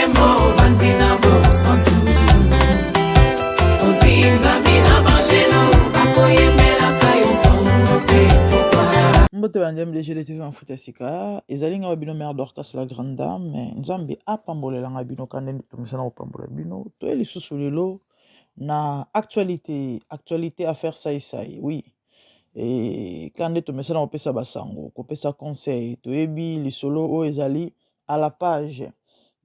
nkembo, ovandi na bosantu, ozingami na bangelu bakoyembelaka yo ntongo mpe pokwa. Mbote ba nzambe DG de TV mafuta ya sika ezali nga bino mère Dorcas la grande dame. Nzambe apambolela nga bino kande tomisana kopambola bino. Toye lisusu lelo na actualité, actualité affaire Saï-Saï, oui. E kande tomesana kopesa basango, kopesa conseil, toyebi lisolo oyo ezali à la page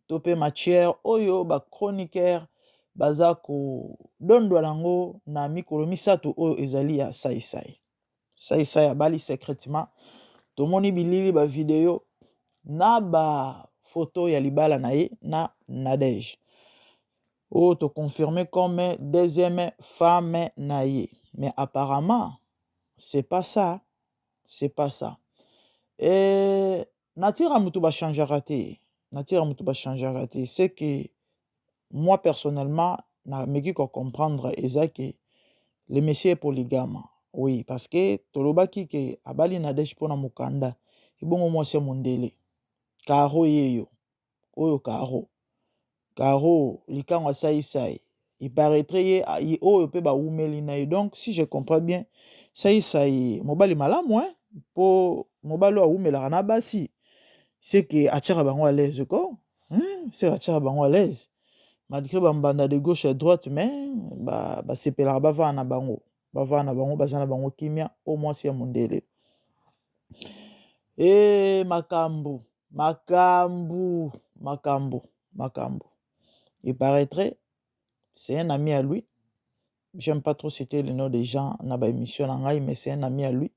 to mpe matière oyo ba chroniqueur baza kodondwa nango na mikolo 3 oyo ezali ya Saï-Saï. Saï-Saï abali secrètement, tomoni bilili, ba video na ba photo ya libala na ye na Nadège oyo toconfirme comme deuxième femme na ye. Mais apparemment c'est pas ça, c'est pas ça. E nature ya motu bachangeaka te, nature ya motu bachangeaka te. C'est que moi personnellement nameki kocomprendre eza ke le monsieur est polygame, oui, parce que tolobaki ke abali Nadège mpona mokanda. Ebongo mwasi ya mondele Caro yeyo oyo, Caro, Caro likango asaisai, il paraîtrait ye oyo mpe bawumeli na ye. Donc si je comprends bien, Saisai mobali malamu, hein, mpo mobali oyo awumelaka na basi, c'est que atiaka bango à l'aise ko, hein? C'est que atiaka bango à l'aise malgré bambanda de gauche à droite, mais basepelaka bavanda na bango, bavanda na bango, baza na bango kimia. O mwasi ya mondele e makambo, makambo, makambo, makambo. Il paraîtrait c'est un ami à lui, j'aime pas trop citer le nom des gens na baémission na ngai, mais c'est un ami à lui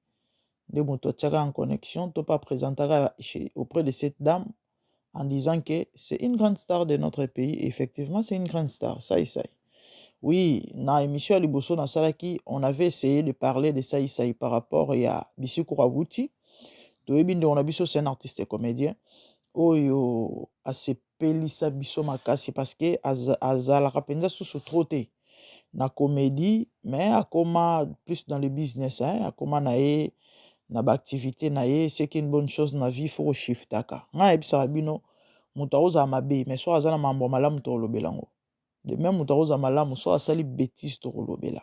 nde moto atiaka en connexion to pa présentaka auprès de cette dame en disant que c'est une grande star de notre pays. Et effectivement, c'est une grande star, Saï Saï, oui. Na émission ya liboso nasalaki, on avait essayé de parler de Saï Saï par rapport ya bisiko awuti. Toyebi ndeko na biso, c'est un artiste comédien oyo asepelisa biso makasi parce que azalaka mpenza susu trop te na comédie, mais akoma plus dans le business, hein? Akoma na ye na baactivité na ye. C'est une bonne chose na vie, faut koshiftaka. Ngai nayebisaka bino, moto akozala mabe, mais soki aza na mambo ya malamu, tokolobela yango. De même, moto akozala malamu, soki asali bétise, tokolobela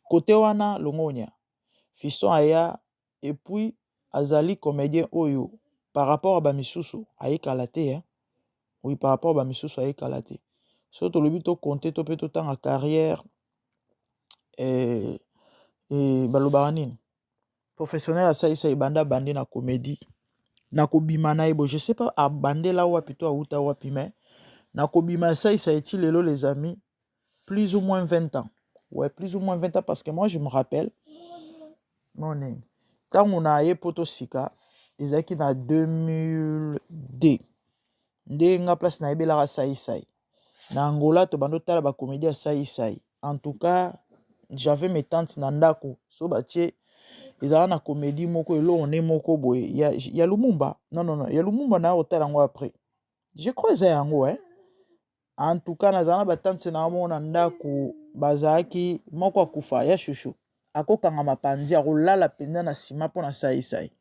kote wana. Longonia fiston aya. Et puis azali comédien oyo par rapport à bamisusu ayekala te, hein? Oui, par rapport à bamisusu ayekala te. Soki tolobi tocompter to mpe totanga carrière, balobaka nini, professionnel asalisa ebanda, abandi na comédie na kobima na ye bo, je sais pas abandela wapi to awuta wapi, mais na kobima asalisa eti lelo, les amis, plus ou moins 20 ans, ouais, plus ou moins 20 ans, parce que moi je me rappelle noni ntango na ye po tosika ezalaki na 2002 nde nga place nayebelaka Saisai na Angola. Tobanda otala bacomédie ya Saisai. En tout cas, j'avais mes tantes na ndako, so batie ezalaka na comédie moko, eloko nde moko boye ya Lumumba. Non, non, non, ya Lumumba na kotala yango après, je crois eza yango, hein. En tout cas, nazala na batante na moko na ndako, bazalaki moko akufa ya shushu, akokanga mapanzi, akolala mpenza na nsima mpo na Saisai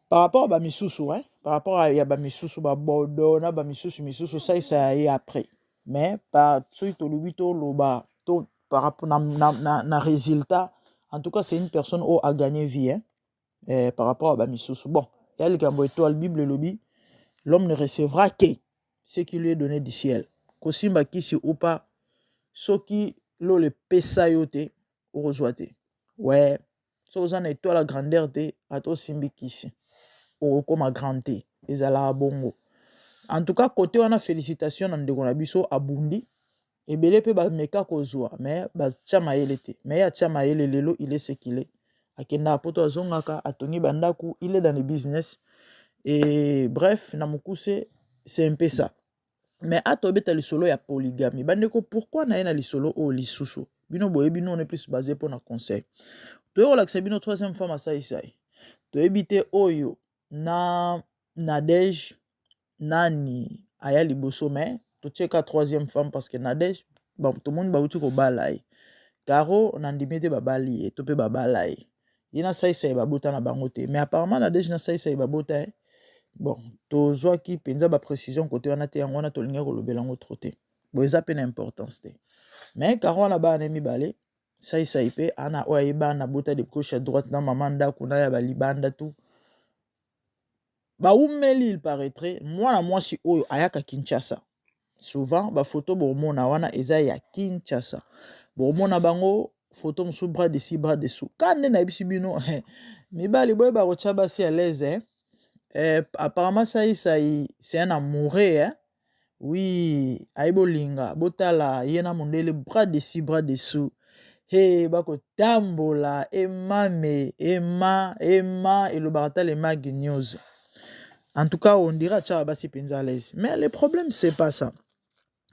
par rapport à bamisusu, hein? Par rapport ya bamisusu, babodo na bamisusu misusu, Saisai ya ye après. Mais par soki tolobi toloba to par rapport na résultat, en tout cas c'est une personne oyo a gagné vie, hein? Par rapport à bamisusu, bon, ya likambo étoile, Bible elobi: l'homme ne recevra que ce qui lui est donné du ciel. Kosimba kisi ou pas, soki lolo epesa yo te, okozwa te. Ouais, soki oza na étoile ya grandeur te, ata osimbi kisi, okokóma grand te. Ezalaka bongo. En tout cas, côté wana, félicitation na ndeko na biso, abundi ebele mpe bameka kozwa, mais batia mayele te. Mais ye atia mayele, lelo il est ce qu'il est. Akendaka poto, azongaka, atongi bandako, il est dans le business et bref, na mokuse, c'est un peu ça. Mais atobeta lisolo ya polygamie, bandeko, pourquoi na ye na lisolo oyo lisusu? Bino boyebi, nous on est plus basé mpona conseil. Toyei kolakisa bino troisième femme asaisai. Toyebi te oyo na Nadege nani aya liboso, mais totie ka troisième femme parce que Nadege, bon, tomoni bauti kobala ye. Caro nandimi te babali ye to mpe babala ye. Ye na Saisai babota na bango te, mais apparemment Nadege na Saisai babota ye. Bon, tozwaki mpenza ba précision kote wana te, yango wana tolingi kolobela yango trop te. Bon, eza mpe na importance te. Mais Caro wana bana na mibale, Saisai mpe ana oyo ayeba na bota de gauche à droite na mama ndako na ya balibanda tout. Baumeli, il paraîtrait mwana mwasi oyo ayaka Kinshasa souvent. Bafoto bomona wana eza ya Kinshasa, bomona bango foto mosusu bras dessus, bras dessous. Ka nde nayebisi bino, mibali boyeba kotya basi à l'aise, eh? Eh, apparemment Saisai, c'est un amoureux, eh? Oui, ayebi olinga. Botala ye na mondele, bras dessus, bras dessous. He, bakotambola emame ema ema elobaka ta le Mag News. En tout cas, on dirait atiaka basi mpenza à l'aise, mais le problème, c'est pas ça.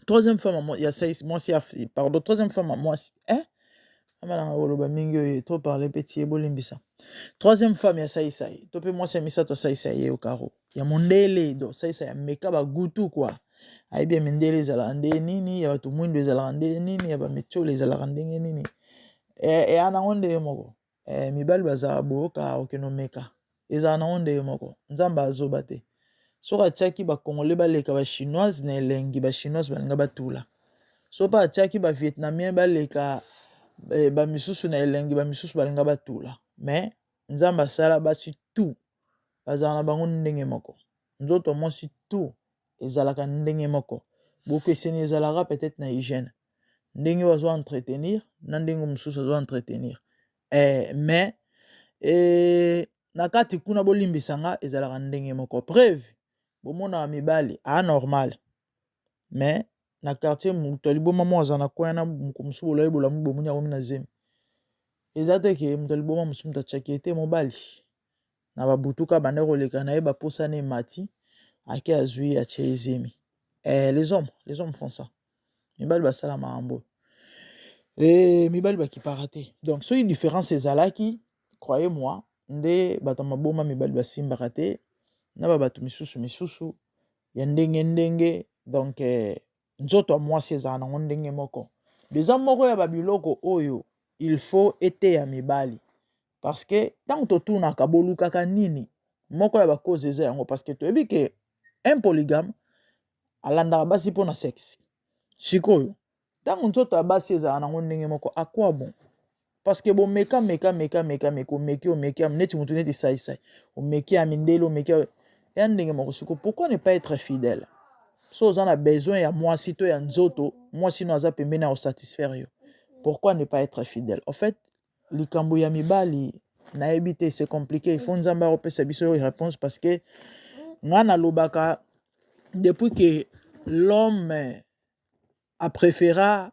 Troisième femme ya Sai, mwasi ya, pardon, troisième femme ya mwasi, eh, amalanga koloba mingi oyo, trop parler mpe tie, bolimbisa. Troisième femme ya Saisai to mpe mwasi ya misato ya Saisai, ye Okaro ya mondele. Do Saisai ameka bagutu kua, ayebi ya mindele ezalaka nde nini, ya bato mwindo ezalaka nde nini, ya bametiole ezalaka ndenge nini. Eya nango ndenge moko. Mibali bazalaka boyoka, okende omeka, ezala nango ndenge moko. Nzambe azoba te. Soki atiaki Bacongolais baleka Bachinoise na elengi, Bachinoise balinga batula. So mpe atiaki Bavietnamien baleka bamisusu na elengi, bamisusu balinga batula. Mais Nzambe asala basi tout bazala na bango ndenge moko. Nzoto ya mwasi tout ezalaka ndenge moko. Bokeseni ezalaka peut-être na hygiène, ndenge oyo azo entretenir na ndenge mosusu azo entretenir, mais na kati kuna, bolimbisa nga, ezalaka ndenge moko. Preuve, bomonaka mibali anormal, mais na quartier moto ya liboma moko aza na coin na moko mosusu, bolai bolamu, bomoni akomi na zemi. Eza te ke moto ya liboma mosusu moto atiaki ye te. Mobali na babutuka banda koleka na ye, baposana emati, ake azwi, atie ye zemi. Les hommes font ça. Mibali basala makambo e, mibali bakipaka te. Donc soki différence ezalaki, croyez moi nde bato ya maboma mibali basimbaka te na babato misusu misusu ya ndenge ndenge. Donc nzoto ya mwasi ezala nango ndenge moko. Eza moko ya babiloko oyo il faut eteya mibali, parce que ntango totunaka bolukaka nini, moko ya bacause eza yango, parce que toyebi ke un polygame alandaka basi mpona sexe. Sikoyo ntango nzoto ya basi ezala nango ndenge moko, à quoi bon? Parce que bomeka meka meka meka meka, omeki, omeki neti motu neti Saisai, omeki ya mindele, omeki ya ndenge moko. Sikoyo pourquoi ne pas être fidèle? So oza na besoin ya mwasi to ya nzoto, mwasi no aza pembeni ya kosatisfaire yo, pourquoi ne pas être fidèle? En fait, likambo ya mibali, nayebi te, c'est compliqué. Il faut Nzambe akopesa biso réponse, parce que nga nalobaka, depuis que l'homme a préféré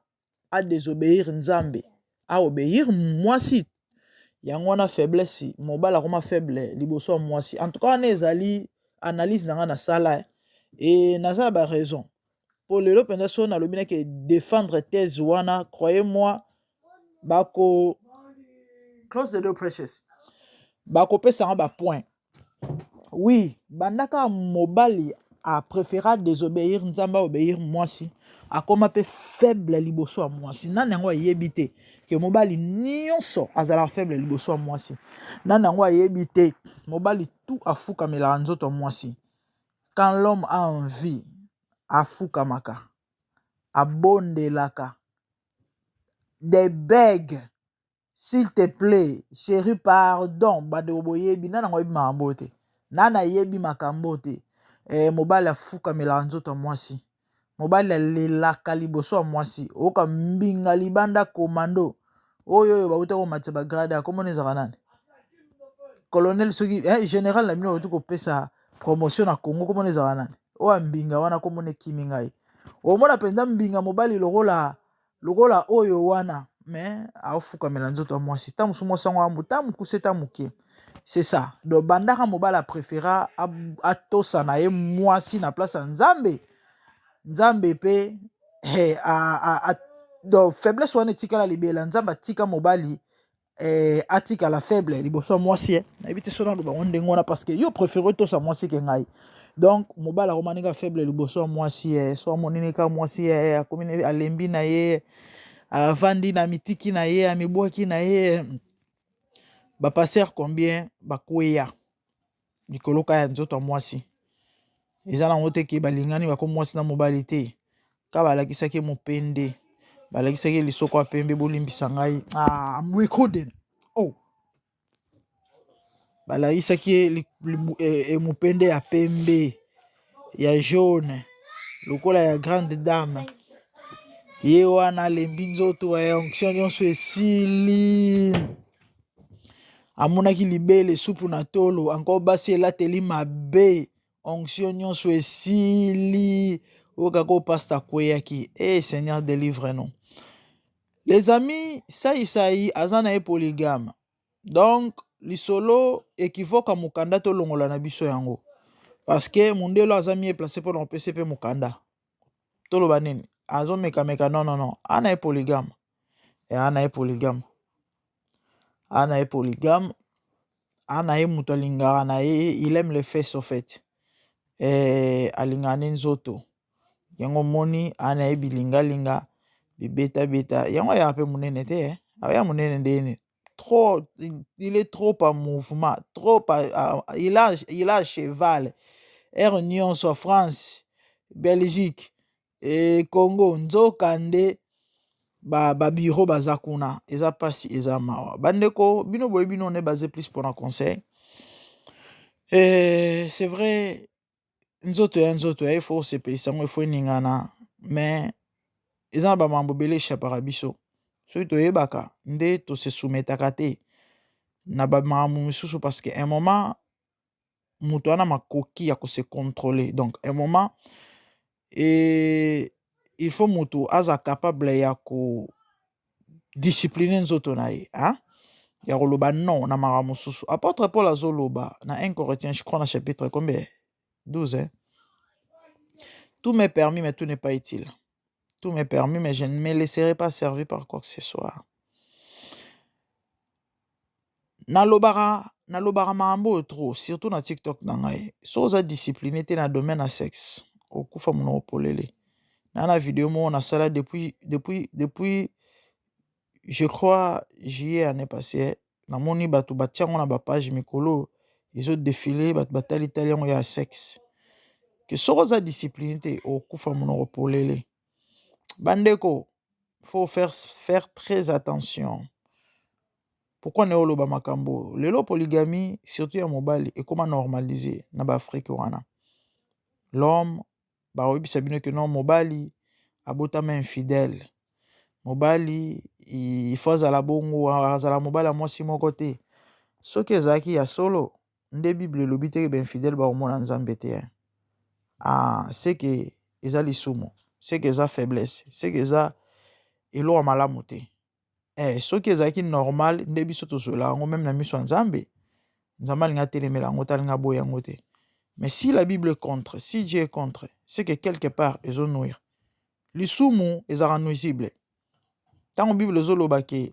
à désobéir Nzambe, a obéir mwasi, yango wana faiblesse, mobali akoma faible liboso ya mwasi. En tout cas, wana ezali analyse na nga nasala e naza na baraison mpo lelo mpenza. So nalobi nake défendre thèse wana, croyez moi bako, close the door, Precious, bakopesanga bapoint. Oui, banda kaka mobali apréféra désobéir Nzambe, aobéir mwasi, akóma mpe faible liboso ya mwasi. Nani yango ayebi te ke mobali nyonso azalaka faible liboso ya mwasi? Nani yango ayebi te mobali tout afukamelaka nzoto ya mwasi? Quand l'homme a envie, afukamaka, abondelaka, des beg, "S'il te plaît, chéri, pardon." Bandeko boyebi, nani yango ayebi makambo te? Nani ayebi makambo te? Mobali afukamelaka nzoto ya mwasi, mobali alelaka liboso ya mwasi. Oyoka mbinga libanda, komando oyo oyo bauta komatisa bagrade, akomona ezalaka nani, colonel soki général na bino bauti kopesa promotion na Congo, komona ezalaka nani oyo ya mbinga wana, komona ekimi ngai. Omona mpenza mbinga mobali lokola lokola oyo wana, mais aofukamela nzoto ya mwasi. Ta mosu mwasi yango ta mokuse, ta moke, c'est ça. Donc bandaka mobali apréféra atosa na ye mwasi na place ya Nzambe. Nzambe mpe donc faiblesse wana etikala libela. Nzambe atika mobali atikala faible liboso ya mwasi. Nayebi te so naloba ngo ndenge wana, parce que yo préféré otosa mwasi ke ngai. Donc mobali akoma ndenge faible liboso ya mwasi. So amoni kaka mwasi, akomi, alembi na ye, avandi na mitiki na ye, amibwaki na ye. Bapasteur combien bakweya likolo ka ya nzoto ya mwasi? Eza nango te ke balingani bakomi mwasi na mobali te. Ka balakisaki ye mopende, balakisaki ye lisoko ya pembe, bolimbisa ngai. Ah, I'm recording. Oh. Balakisaki ye eh, eh, mopende ya pembe ya jaune lokola ya grande dame. Ye wana alembi nzoto ya onction nyonso esili. Amonaki libele supu na tolo, encore basi elateli mabe. Onction nyonso esili. Oyo kaka oyo pasta akweyaki. Eh Seigneur delivre nous. Les amis, Sai Sai aza na ye polygame. Donc lisolo équivoque ya mokanda tolongola na biso yango. Parce que mundelo aza mieux placé mpona kopesa mpe mokanda. Toloba nini? Azomekameka non non non. Ana ye polygame. E ana ye polygame. Ana ye polygame. Ana ye moto alingaka na ye, il aime les fesses au fait. Eh, alingaka nde nzoto. Yango omoni ana ye bilingalinga, bibetabeta. Yango ayaka mpe monene te, eh. Aya monene nde nini? Trop, il est trop en mouvement, trop à, à, il a cheval. Heure nyonso France, Belgique, e Congo, nzoka nde ba, ba bureau baza kuna. Eza pasi, eza mawa. Bandeko, bino boyebi bino on est basé plus pour un conseil. Eh, c'est vrai, nzoto ya nzoto ya il faut osepelisa yango, il faut eningana, mais eza na bamambo ebele echapaka biso. Soki toyebaka nde tose soumettaka te na bamakambo misusu parce que un moment moto wana makoki ya kose contrôler. Donc un moment et il faut moto aza capable ya ko discipliner nzoto na ye, hein? Ya koloba non na makambo mosusu. Apôtre Paul azoloba na 1 Corinthiens, je crois na chapitre combien? 12, hein? Tout m'est permis mais tout n'est pas utile. Tout m'est permis mais je ne me laisserai pas servir par quoi que ce soit. Nalobaka nalobaka makambo oyo trop, surtout na TikTok na ngai. Soki oza discipliné te na domaine ya sexe, okufa monoko polele. Na na video moko nasala depuis je crois juillet année passée, namoni bato batia yango na bapage mikolo ezodéfiler, bato batalitali yango ya sexe. Ke soki oza discipliné te, okufa monoko polele. Bandeko, faut faire très attention. Pourquoi ne oloba makambo lelo polygamie surtout ya mobali ekoma normalisé na baAfrique wana. L'homme bakoyebisa bino ke non, mobali abotama infidèle, mobali il faut azala bongo, azala mobali ya mwasi moko te. Soki ezalaki ya solo nde Bible elobi te ke bainfidèle bakomona Nzambe te. Ah, c'est que eza lisumu, c'est que eza faiblesse, c'est que eza eloko ya malamu te. Eh, soki ezalaki normal nde biso tozwela yango même na miso ya Nzambe, Nzambe alingi atelemela yango te, alingi aboya yango te. Mais si la Bible est contre, si Dieu est contre, c'est que quelque part ezonuire. Lisumu ezalaka nuisible. Ntango Bible ezoloba ke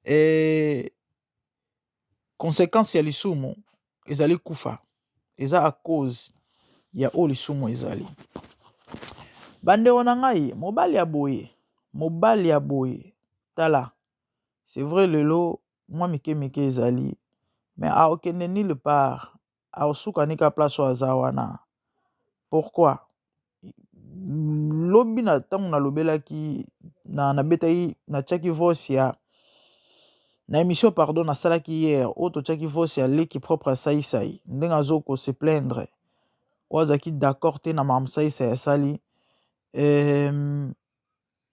eh, conséquence ya lisumu ezali kufa, eza à cause ya oyo lisumu ezali. Bandeko na ngai, mobali ya boye, mobali ya boye, tala, c'est vrai lelo mwa mike mike ezali, mais aokende nulle part, aosuka nika place oyo aza wana. Pourquoi? Lobi na ntango nalobelaki na nabetaki natiaki voice ya na émission, pardon, nasalaki hier oyo totiaki voice ya leki propre ya Saisai, ndenge azoko se plaindre, oyo azalaki d'accord te na makambo Saisai asali.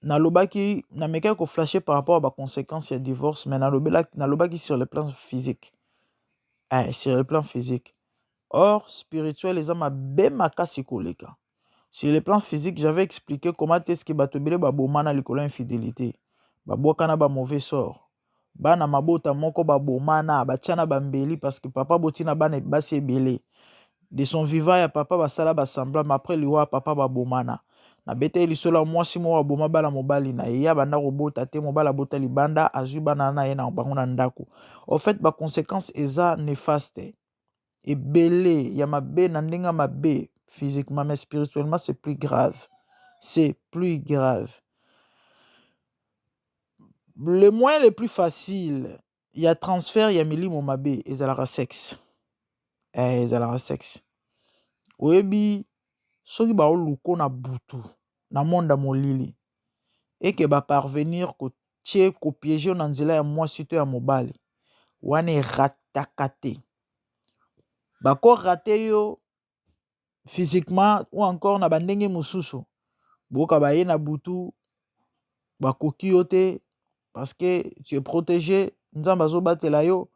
Nalobaki, namekaki koflasher par rapport à baconséquence ya divorce, mais nalobaki sur le plan physique, eh, sur le plan physique. Or spirituel eza mabe makasi koleka. Sur le plan physique, j'avais expliqué comment est-ce que bato ebele babomana likolo ya infidélité, babwakana ba mauvais sort, bana mabota moko babomana, batia na bambeli parce que papa botina bana basi ebele. De son vivant ya papa basala basemblant, mais après liwa ya papa babomana. Nabeteli lisolo ya mwasi moko aboma bana mobali na ye, ye abanda kobota te, mobali abota libanda, azwi bana na ye na bango na ndako. Au fait, baconséquence eza néfaste ebele ya mabe na ndenge ya mabe physiquement, mais spirituellement c'est plus grave, c'est plus grave. Le moyen le plus facile ya transfert ya milimo mabe ezalaka sexe, eh, ezalaka sexe. Oyebi soki baoluko na butu na monde ya molili eke ba parvenir kotie kopiege yo na nzela ya mwasi to ya mobali wana erataka te. Bako rate yo physiquement ou encore na bandenge mosusu boyoka baye na butu bakoki yo te parce que tu es protégé nzambe azobatela yo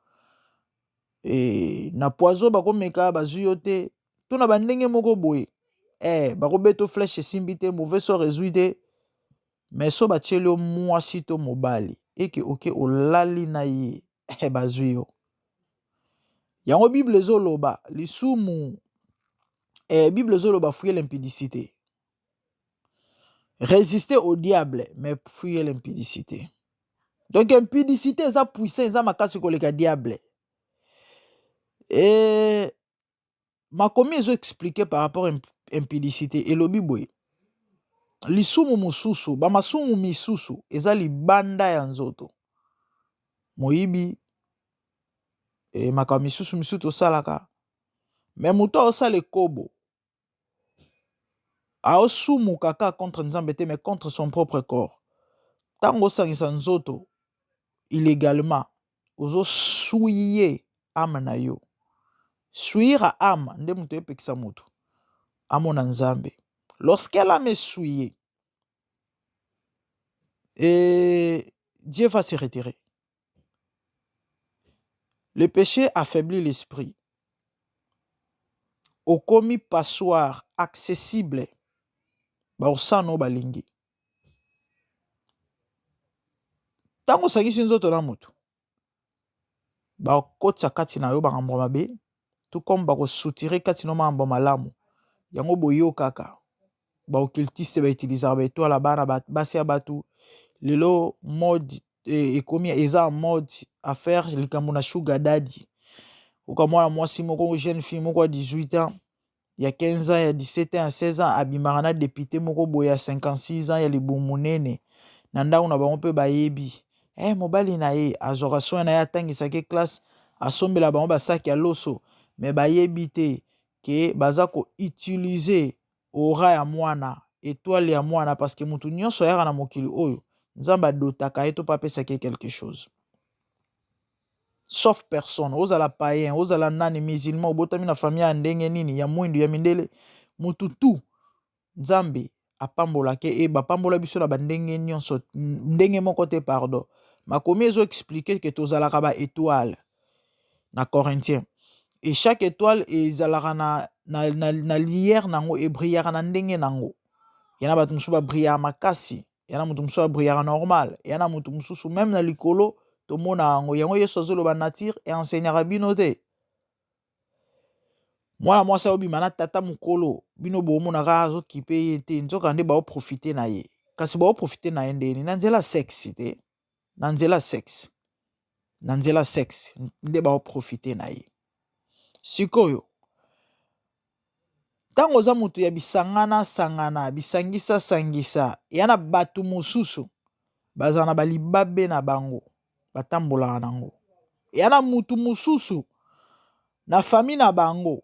e, na poison bakomeka bazwi yo te to na bandenge moko boye eh, bakobeta flèche esimbi te mauvais sort ezwi te mais so batieli yo mwasi to mobali eke oke olali na ye eh, bazwi yo yango bible ezoloba lisumu eh, bible ezoloba fuyez l'impudicité résister au diable mais fuyez l'impudicité donc impudicité eza puissant eza makasi koleka diable e makomi ezoexpliquer par rapport impudicité elobi boye lisumu mosusu bamasumu misusu eza libanda ya nzoto moyibi e, makambo misusu misusu tosalaka me moto aosala ekobo aosumuka kaka contre nzambe te mais contre son propre corps ntango osangisa nzoto illégalement ozosouiller âme na yo souillure âme nde moto epekisa moto amona nzambe lorsque l'âme est souillée et Dieu va se retirer le péché affaiblit l'esprit okomi passoire accessible baosana oyo balingi ntango osangisi nzoto na moto bakotisa kati na yo makambo mabe tout comme bakosoutirer kati na makambo malamu yango boyokaka baoccultiste bautilisaka baétoile bana basi ya bato lelo mode ekomi eza mode affaire likambo na sugar daddy oka mwana mwasi moko jeune fille moko ya 18 ans ya 15 ans ya 17 ans ya 16 ans abimaka na député moko boye ya 56 ans ya libumu monene na ndako na bango mpe bayebi eh, mobali na ye azwaka soin na ye atangisaki classe asombela bango basaki ya loso me bayebi te ke baza koutiliser aura ya mwana étoile ya mwana parce que motu nyonso ayaka na mokili oyo nzambe adotaka ye to mpe apesaki ye quelque chose sauf personne ozala païen ozala nani musulman obotami na famille ya ndenge nini ya mwindu ya mindele mutu tu nzambe apambolaka e bapambola biso na bandenge nyonso ndenge moko te pardon makomi ezoexpliquer ke tozalaka baétoile na corinthien et chaque étoile ezalaka na, na, na, na lumière nango ebrillaka na ndenge nango ya na bato mosusu babrillaka makasi ya na moto mosusu abrillaka normal ya na moto mosusu même na likolo tomona yango yango yesu azoloba nature enseignaka bino te mwana mwasi ayobima na tata mokolo bino bomonaka azokipe ye te nzoka nde baoprofiter na ye kasi baoprofiter na ye ndeni na nzela sexe te na nzela sexe na nzela sexe nde baoprofiter na ye sikoyo ntango oza moto ya bisangana sangana bisangisa sangisa eya na bato mosusu bazala na balibabe na bango batambolaka nango eya na mutu mosusu na famille na bango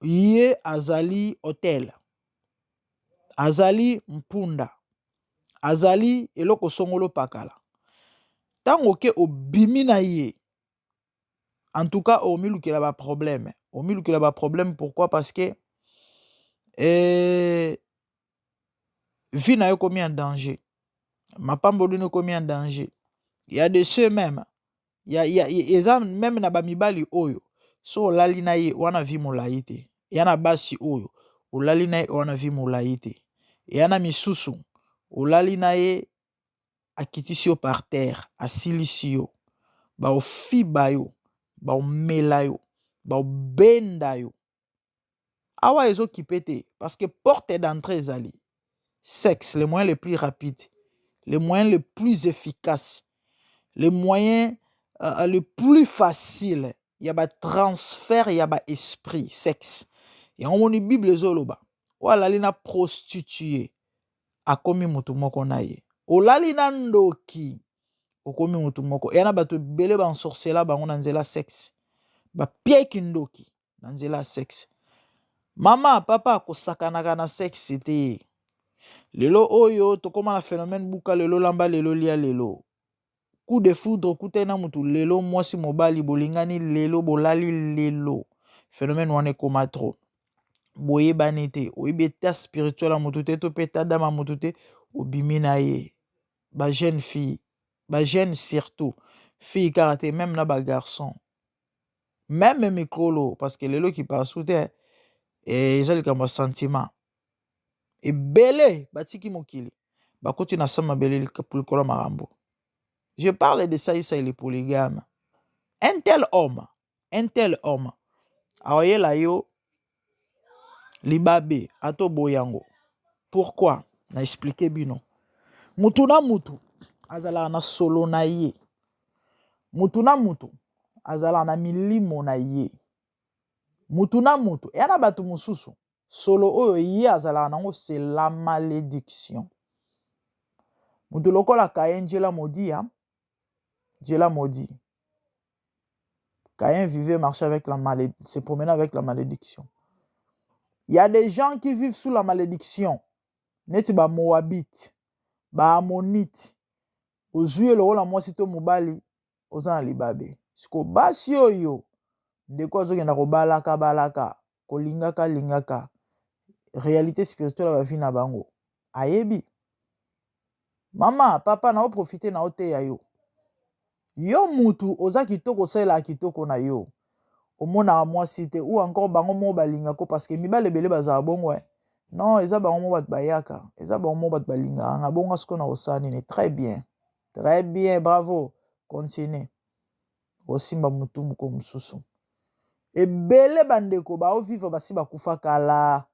ye azali autel azali mpunda azali eloko songolo pakala ntango oke obimi na ye en tout cas omilukela baproblème omilukela baproblème pourquoi parce que eh, vie na yo ekomi en danger mapamboli no ekomi en danger ya de ceux même ya, ya, eza même na bamibali oyo so olali na ye wana vie molai te eya na basi oyo olali na ye wana vie molai te eya na misusu olali na ye akitisi yo par terre asilisi yo baofiba yo baomela yo baobenda yo awa ezokipe te parce que porte d'entrée ezali sexe le moyen le plus rapide le moyen le plus efficace le moyen le plus facile ya batransfert ya baesprit sexe yango moni bible ezoloba oyo alali na prostituée akomi motu moko na ye olali na ndoki okomi motu moko eya na bato ebele baensorcela bango na nzela sexe bapieki ndoki na nzela ya sexe. Mama, papa, kosakanaka na sexe te. Lelo oyo tokóma na phénomène buka lelo lamba lelo lia lelo. Coup de foudre okutani na mutu lelo mwasi mobali bolingani lelo bolali lelo. Phénomène wana ekóma trop. Boyebani te, oyebi état spirituel ya mutu te to mpe état d'âme ya mutu te, obimi na ye. Ba jeune fille, ba jeune surtout, fille kaka te, même na ba garçon. Même mikolo, parce que lelo kipasu te, eza likambo ya sentiment. Ebele batiki mokili, bakoti na sa mabele likolo ya makambo. Je parle de ça, ça le polygame. Un tel homme, un tel homme, aoyela yo libabe ata oboyi yango. Pourquoi? Na expliquer bino. Mutu na mutu azalaka na solo na ye. Mutu na mutu azalaka na milimo na ye. Mutu na mutu eya na bato mosusu solo oyo ye azalaka nango, c'est la malédiction. Mutu lokola Caïn, Dieu l'a maudit, hein? Dieu l'a maudit. Caïn vivait, marchait avec la malédiction, se promenait avec la malédiction. Il y a des gens qui vivent sous la malédiction. Neti ba Moabite, ba Ammonite. Ozwi ye lokola mwasi to mobali, oza na libabe. Siko basi oyo ndeko azokenda kobalaka balaka, kolingaka lingaka, réalité spirituelle ya ba vie na bango ayebi. Mama, papa, na oprofite na oteya yo. Yo mutu oza kitoko, osalelaka kitoko na yo. Omonaka mwasi te ou encore bango moko balingako, parce que mibali ebele bazala bongo. Non, eza bango moko bato bayaka, eza bango moko bato balingaka nga bongo. Sikoyo na kosala nini? Très bien, très bien, bravo, continue. Osimba motu moko mosusu. Ebele bandeko baovivre basi bakufa kala.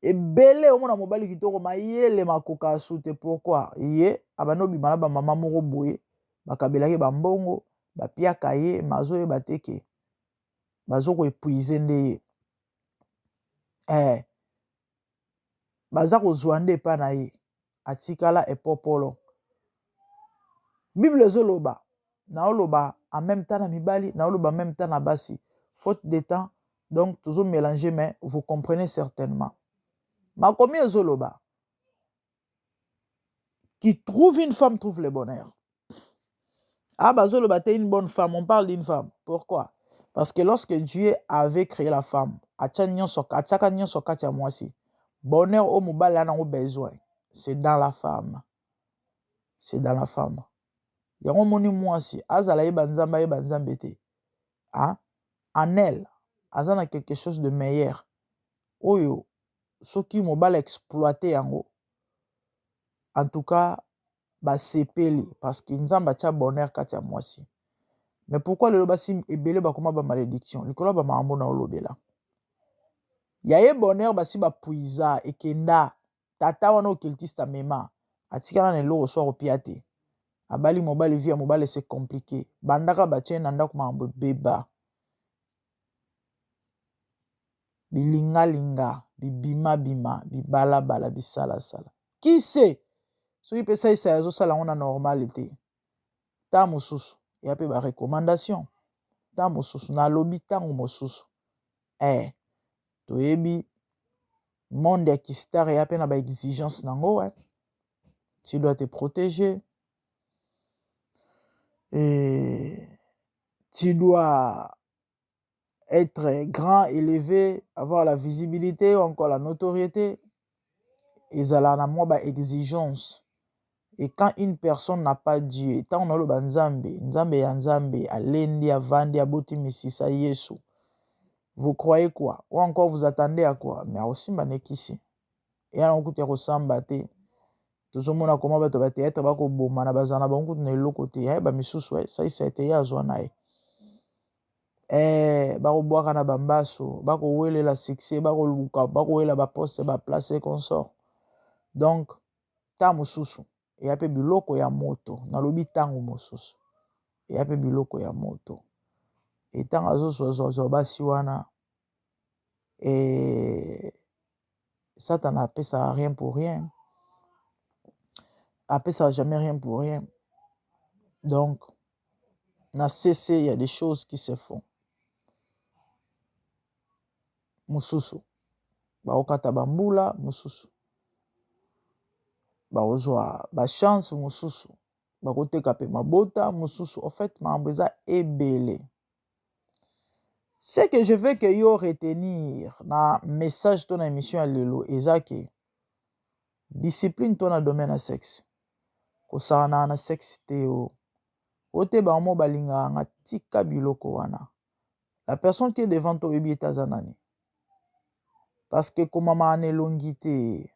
Ebele omona mobali kitoko, mayele makoka asu te. Pourquoi? Ye abandi obima na bamama moko boye, bakabelaki bambongo, bapiaka ye, ma azoyeba te ke bazokoépuiser nde ye. Baza kozwa nde epa na ye, atikala epopolo. Bible ezoloba, naoloba en même temps na mibali, naoloba en même temps na basi, faute de temps, donc tozomélanger, mais vous comprenez certainement. Makomi ezoloba: qui trouve une femme trouve le bonheur. Ah, bazoloba te une bonne femme, on parle d'une femme. Pourquoi? Parce que lorsque Dieu avait créé la femme, atia nyonso, atiaka nyonso kati ya mwasi. Bonheur oyo mobali ana yango besoin, c'est dans la femme, c'est dans la femme. Yango omoni mwasi azala yeba Nzambe, ayeba Nzambe te, ah? En elle aza na quelque chose de meilleur oyo soki mobali exploite yango, en tout cas basepeli, parce que Nzambe atia bonheur kati ya mwasi. Mais pourquoi lelo basi ebele bakoma bamalédiction likolo ya bamakambo na olobela ya ye? Bonheur basi bapuiza, ekenda. Tata wana occultiste amema, atikala na eloko so akopia te. Abali mobali, vie ya mobali c'est compliqué. Bandaka batie na ndako, makambo ebeba, bilingalinga, bibimabima, bibalabala, bisalasala. Qui sait soki mpe Saisai azosala yango na normal te? Ta mosusu eya mpe barecommandation. Ta mosusu nalobi, ntango mosusu toyebi monde ya kistar eya mpe na baexigence nango. Tu dois te protéger et tu dois être grand, élevé, avoir la visibilité ou encore la notoriété. Ezala na mwa baexigence. Et quand une personne n'a pas Dieu, ntango naloba Nzambe, Nzambe ya Nzambe alendi, avandi, aboti misisa Yesu, vous croyez quoi ou encore vous attendez à quoi? Mais akosimba nekisi eya nango kutu ya kosamba te. Tozomona koma bato ba théâtre bakobomana, bazala na bango kutu na eloko te. Ayeba misusu esalisa ete ye azwa na ye. Bakobwaka na bambaso, bakowelela succès, bakoluka, bakowela baposte, baplace et consort. Donc ntango mosusu eya mpe biloko ya moto. Nalobi ntango mosusu eya mpe biloko ya moto. Etango azozwazwazwa basi wana, Satana apesaka rien pour rien, apesaka jamais rien pour rien. Donc na cc, il y a des choses qui se font. Mosusu bakokata bambula, mosusu bakozwa bachance, mosusu bakoteka mpe mabota, mosusu en fait makambo eza ebele. Ce que je veux que yo retenir na message to na émission ya lelo eza ke discipline to na domaine ya sexe, kosakanaka na sexe te o o te bango mo balingaka nga, tika biloko wana. La personne qui est devant toi oyebi ete aza nani, parce que ekomamaka na elongi te.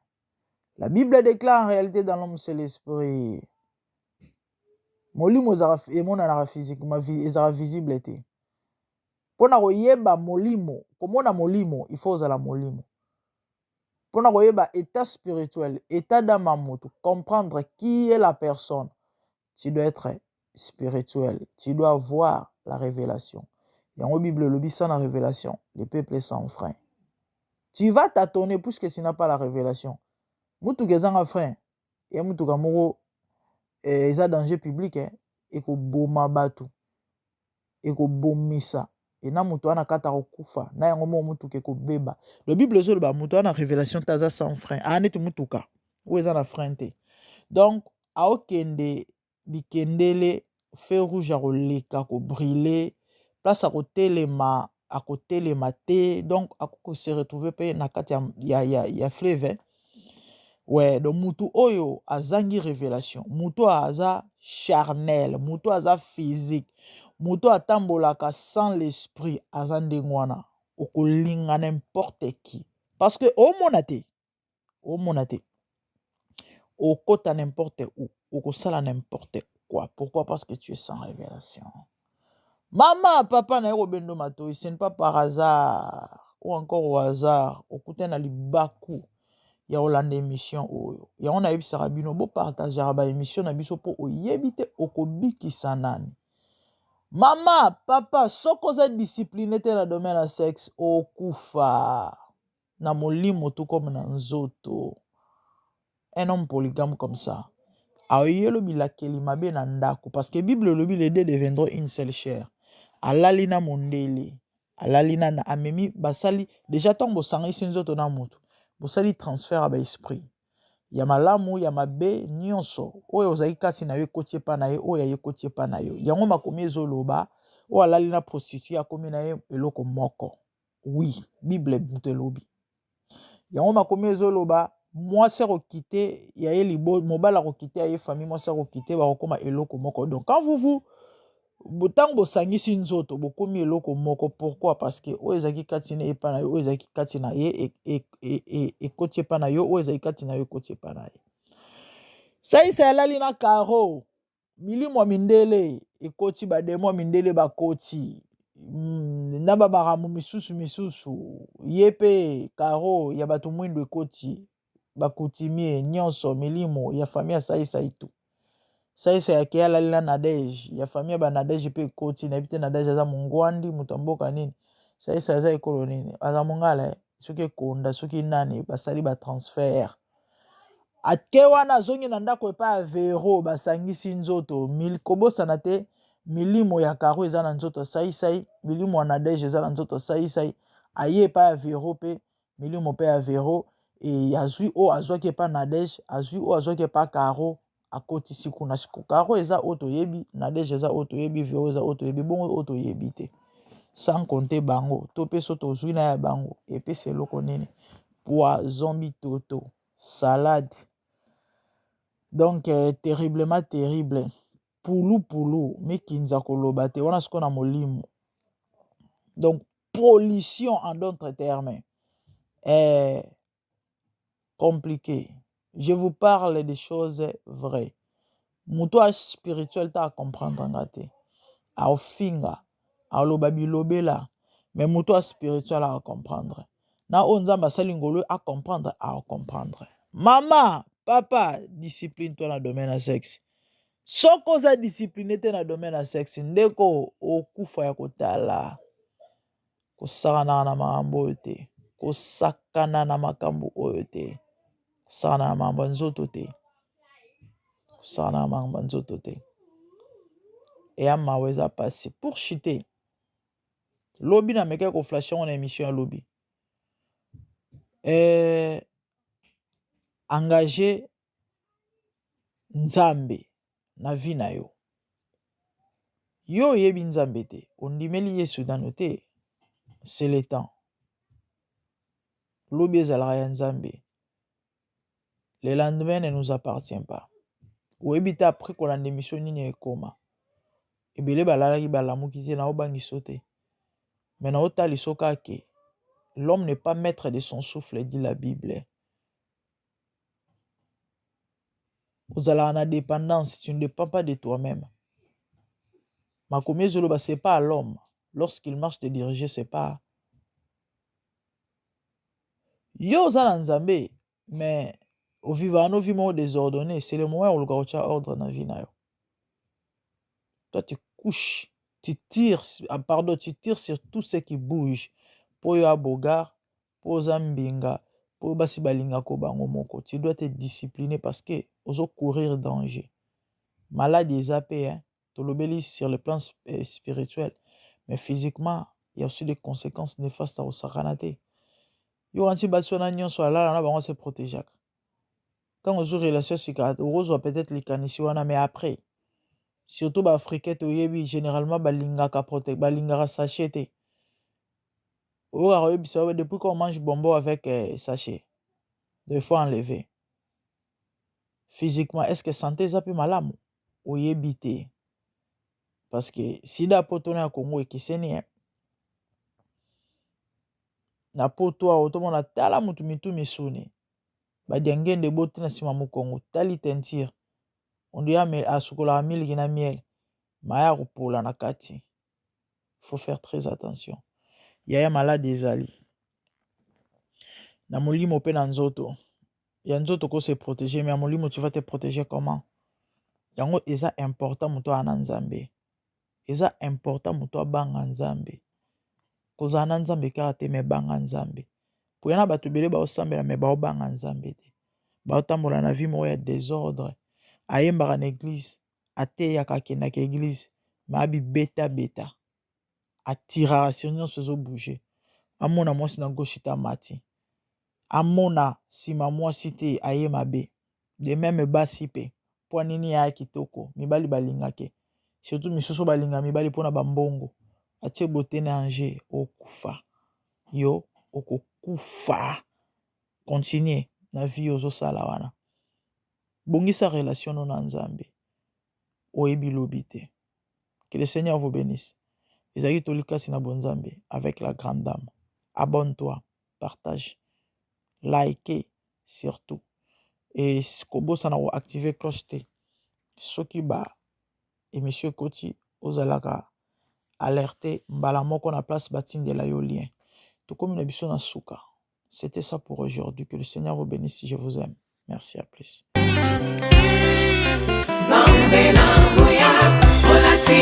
La Bible déclare en réalité dans l'homme c'est l'esprit. Molimo ezalaka emonanaka physiquement, ezalaka visible te. Mpona koyeba molimo, komona molimo, il faut ozala molimo. Mpona koyeba état spirituel, état d'âme ya motu, comprendre qui est la personne, tu dois être spirituel, tu dois avoir la révélation. Yango Bible elobi sans la révélation, le peuple est sans frein. Tu vas tâtonner puisque tu n'as pas la révélation. Mutuka ezanga frein ya mutuka moko eza danger public, ekoboma bato, ekobomisa ena moto wana kati akokufa na yango moko, mutuka ekobeba. Le Bible ezoloba moto wana révélation te aza sans frein, aa neti mutuka oyo eza na frein te. Donc aokende bikendele, feu rouge akoleka, kobrûler place, akotelema, akotelema te. Donc akoko se retrouver mpe na kati ya fleuve. Ouais, donc mutu oyo azangi révélation, mutu oyo aza charnel, mutu oyo aza physique, mutu oyo atambolaka sans l'esprit, aza ndenge wana. Okolinga n'importe qui parce que omona te, omona te, okota n'importe où, okosala n'importe quoi. Pourquoi? Parce que tu es sans révélation. Mama, papa, na ye kobendo matoi, ce n'est pas par hasard ou encore au hasard okutani na libaku ya kolanda émission oyo. Yango nayebisaka bino, bopartageaka baémission na biso mpo oyebi te okobikisa nani. Mama, papa, soki oza discipline te na domaine ya sexe, okufa na molimo to comme na nzoto. Un homme polygame comme ça ayelo bilakeli mabe na ndako, parce que Bible elobi les deux deviendront une seule chair. Alali na mondele, alali na amemi, basali déjà. Ntango bosangisi nzoto na motu, bosali transfert ya baesprit ya malamu, ya mabe, nyonso oyo ozali kasi na yo ekoti epa na ye, oyo aye ekoti epa na yo. Yango makomi ezoloba oyo alali na prostituée akomi na ye eloko moko. Oui, Bible moto elobi yango. Makomi ezoloba mwasi akokite ya ye libo, mobali akokite ya ye famille, mwasi akokite, bakokóma eloko moko. Donc quand vous vous ntango bosangisi nzoto, bokomi eloko moko. Pourquoi? Parce que oyo ezalaki kati na epa na yo, oyo ezalaki kati na ye ekoti epa na yo, oyo ezalaki kati na yo ekoti epa na ye. Saisa alali na Caro, milimo ya mindele ekoti, bademo ya mindele bakoti na bamakambo misusu misusu. Ye mpe Caro ya bato mwindu ekoti, bacoutumier nyonso, milimo ya famille ya Saisai tu. Saisai ake alali na Nadege ya famille ya banadege mpe ekoti. Nayebi te Nadege aza mongwandi, moto ya mboka nini. Saisai aza ekolo nini? Aza mongala, soki ekonda, soki nani. Basali batransfert, ake wana, azongi na ndako epai ya Vero, basangisi nzoto. Kobosana te, milimo ya Caro eza na nzoto ya Saisai, milimo ya Nadege eza na nzoto ya Saisai. Aye epai ya Vero mpe milimo mpe ya Vero e azwi oyo azwaki epai Nadege, azwi oyo azwaki epai Caro, akotisi kuna. Siko Caro eza oyo toyebi, Nadege eza oyo toyebi, Vero eza oyo toyebi, bongo oyo toyebi te, sans compter bango to mpe so tozwi na ya bango, epesa eloko nini? Poison, bitoto, salade. Donc terriblement terrible, pulupulu mikinza koloba te wana. Sikoyo na molimo, donc pollution en d'autres termes, compliqué. Je vous parle des choses vraies. Moto a spirituel te acomprendre nga te, aofinga, aloba bilobela, mais moto a spirituel acomprendre na oyo Nzambe asali ngolu acomprendre, acomprendre. Mama, papa, discipline to na domaine ya sexe. Soki oza discipline te na domaine ya sexe, ndeko, okufa ya kotala. Kosakanaka na makambo oyo te, kosakana na makambo oyo te, kosakana na makambo ya nzoto te, kosakana na makambo ya nzoto te. Eya mawa, eza pasi. Pour chuter, lobi namekaki koflasher yango na émission ya lobi. Eh, engage Nzambe na vie na yo. Yo oyebi Nzambe te, ondimeli Yesu nano te, c'est le temps. Lobi ezalaka ya Nzambe. Le lendemain ne nous appartient pas. Oyebi te après kolanda emission nini ekoma. Ebele balalaki balamuki te, naobangiso te. Mais naotaliso kaka ke l'homme n'est pas maître de son souffle, dit la Bible. Ozalaka na dépendance, tu ne dépends pas de toi-même. Makomi ezoloba c'est pas à l'homme. Lorsqu'il marche te diriger, c'est pas yo oza na Nzambe mais ovivaka no vie moko désordonné, c'est le moment ya koluka kotia ordre na vie na yo. Toi tu couches, tu tires, ah, pardon, tu tires sur tout ce qui bouge. Po yo abogar, po oza mbinga, po basi balingako bango moko. Tu dois te discipliner parce que ozo courir danger. Maladi eza pe, hein, tolobeli sur le plan euh, spirituel, mais physiquement, il y a aussi des conséquences néfastes à osakana te. Yo kanisi basi wana nyonso alala na bango se protégeaka. Ntango ozwi relation sika, okozwa peut-être likanisi wana, mais après, surtout ba africain toyebi généralement balingaka prote balingaka sachet te. Oyokaka oyebisa yo depuis qu'on mange bonbon avec euh, sachet, donc il faut enlever. Physiquement, est-ce que santé eza mpe malamu? Oyebi te. Parce que sida poto na ya Congo ekeseni hein. Na poto awa otomona tala mutu mitu misuni badiangende eboti na nsima mokongo tali teinture on dirait asukolaka miliki na miel maya kopola na kati faut faire très attention yaya maladi ezali na molimo mpe na nzoto ya nzoto ko se protéger mais ya molimo tu vas te protéger comment yango eza important moto aya na nzambe eza important moto abanga nzambe kozala na nzambe kaka te me banga nzambe po ya na bato ebele baosambela me baobanga nzambe te baotambola na vie moko ya desordre ayembaka na eglise ateyaka akendaka eglise me abibetabeta atiraka sur nyonso ezobouge amona mwasi na gauche te amati amona nsima mwasi te aye mabe de meme basi mpe mpo nini ya kitoko mibali balingake surtout misusu balinga mibali mpona bambongo atie bote na ange okufa yo okokufa continue na vie ozosala wana bongisa relation no na nzambe oyebi lobi te que le seigneur vous bénisse ezalaki tolikasi na bonzambe avec la grande dame abonne-toi partage like surtout et kobosana koactive cloche te soki ba émission ekoti ozalaka alerte mbala moko na place batindela yo lien tokomi na biso na suka. C'était ça pour aujourd'hui. Que le Seigneur vous bénisse. Je vous aime. Merci, à plus. Nzambe na nguya olati.